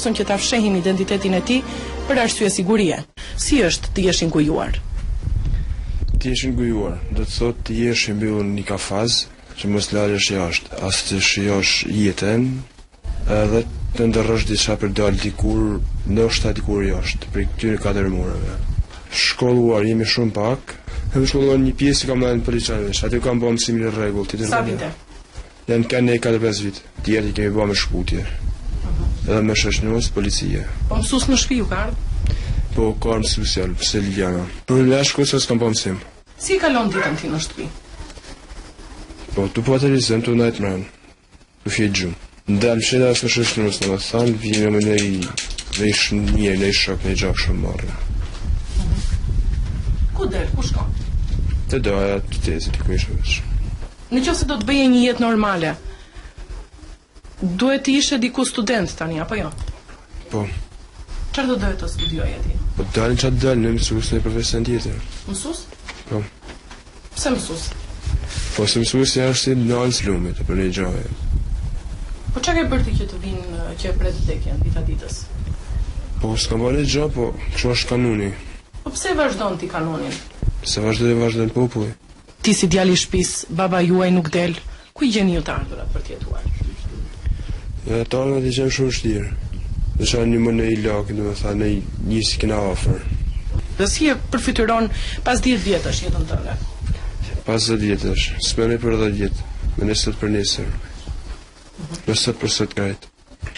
vendosëm që ta fshehim identitetin e tij për arsye sigurie. Si është të jesh i ngujuar? Të jesh i ngujuar, do të thotë të jesh i mbyllur në një kafaz, që mos dalësh jashtë, as të shijosh jetën, edhe të ëndërrosh diçka për dalë dikur, ndoshta dikur jashtë, prej këtyre katër mureve. Shkolluar jemi shumë pak, jemi shkolluar një pjesë që kam në Poliçan, aty kam bërë mësimin e rregullt. Sa vite? Janë kanë ne 4-5 vite. Tjerët i kemi bërë me shkputje. Edhe me shoqënues policie. Po mësues në shtëpi ju ka ardhur? Po ka ardhur mësues janë, pse Liliana. Për në shkollë se s'kam bërë mësim. Si e kalon ditën ti në shtëpi? Po, tu pa televizor, tu nejt mrena. Tu fjetë gjumë. Ndalë që edhe asë me shoqënues, në më thanë, vijnë me nej, nej njeri, nej shok, nej gjak shumë marrë. Ku del, ku shkon? Te daja, te tezi, te ku ishe veç. Në qoftë se do të bëje një jetë normale, duhet të ishe diku student tani, apo jo? Po. Çfarë do doje të studioje ti? Po dalin çfarë dalin, në mësues në profesion tjetër. Mësues? Po. Pse mësues? Po se mësuesi është si nënës lumit, për një gjë. Po çka ke bërë ti që të vin që e pret vdekjen dita ditës? Po s'kam bërë një gjë, po kështu është kanuni. Po pse vazhdon ti kanunin? Se vazhdoj e vazhdon populli. Ti si djali i shtëpisë, baba juaj nuk del, ku i gjeni ju të ardhurat për të jetuar? Ja, të ardhurat i gjejmë shumë vështirë. Do të një më në i lak, do të thënë në një si kena afër. Dhe si e përfytyron pas 10 vjetësh jetën tënde? Pas 10 vjetësh, s'menoj për 10 vjet, menoj sot për nesër. Në sot për sot krejt.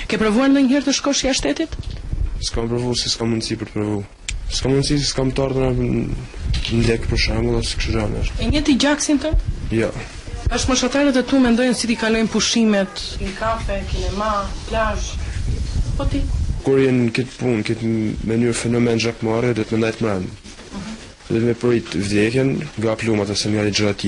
Ke provuar ndonjëherë të shkosh jashtë shtetit? S'kam provu se s'kam mundësi për të provu. S'kam mundësi se s'kam të ardhura në lek për shembull ose kështu gjëra. E njeh ti gjaksin tënd? Jo. Bashkëmoshatarët e tu mendojnë si t'i kalojnë pushimet, në kafe, kinema, plazh. Po ti? Kur je në këtë punë, këtë mënyrë fenomen gjakmarrje, do të me nejt mrena. Do të me prit vdekjen nga plumat ose nga një gjë tjetër.